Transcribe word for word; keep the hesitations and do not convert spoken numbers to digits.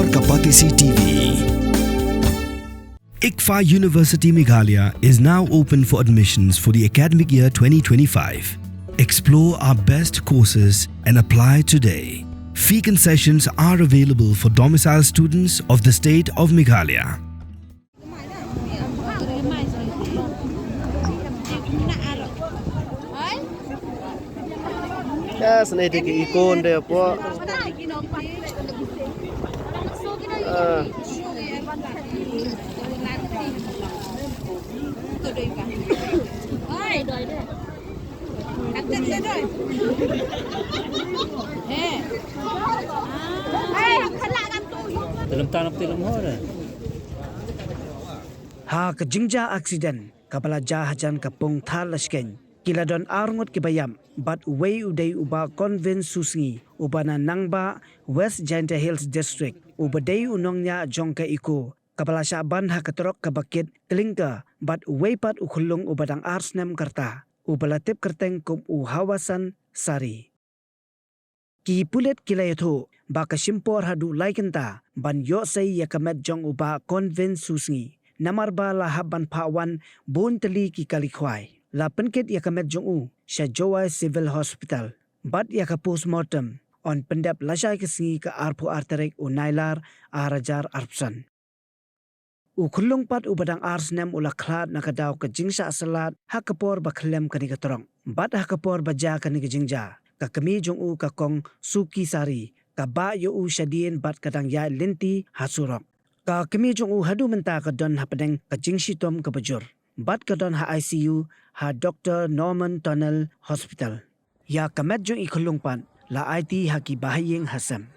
Kapatisi T V. ICFAI University Meghalaya is now open for admissions for the academic year twenty twenty-five. Explore our best courses and apply today. Fee concessions are available for domicile students of the state of Meghalaya. Yes, ni dei ki ikon dei po. Ah. Dalam tanah dalam hore. Ha ka jingjia aksiden kaba la jia hajan ka pung Thadlaskein, ki la don arngut kiba ïap bad uwei u dei u Bah Convin Susngi uba na Nangbah, West Jaintia Hills District, uba dei u nongñiah jong ka eco kaba la shah ban ha ka trok kaba kit klinker, bad uwei pat u khyllung uba dang ar snem ka rta uba la tip kyrteng kum u Hawasan Sari. Ki pulit ki la ïathuh ba ka shim por haduh lai kynta ban ïoh sei ïa ka met jong u Bah Convin Susngi, namar ba la hap ban phah wan bun tylli ki kali khwai. La pynkit ïa ka met jong u sha Jowai Civil Hospital bad ïa ka postmortem yn pyndep lashai ka sngi, ka arphew ar tarik u Nailar, ar hajar arphew san. U khyllung pat uba dang ar snem u la khlad na ka daw ka jingshah slat ha ka por ba khyllem kane ka trok. Bad ha ka por ba jia kane ka jingjia, ka kmie jong u, ka Kong Suki Sari, ka bah ïa u shadien bad ka dang ïaid lynti ha surok. Ka kmie jong u haduh mynta ka don hapdeng ka jingshitom kaba jur bad ka don ha I C U ha Doctor Norman Tunnel Hospital. Ïa ka met jong i khyllung pat la aiti ha ki bahaïing hasem.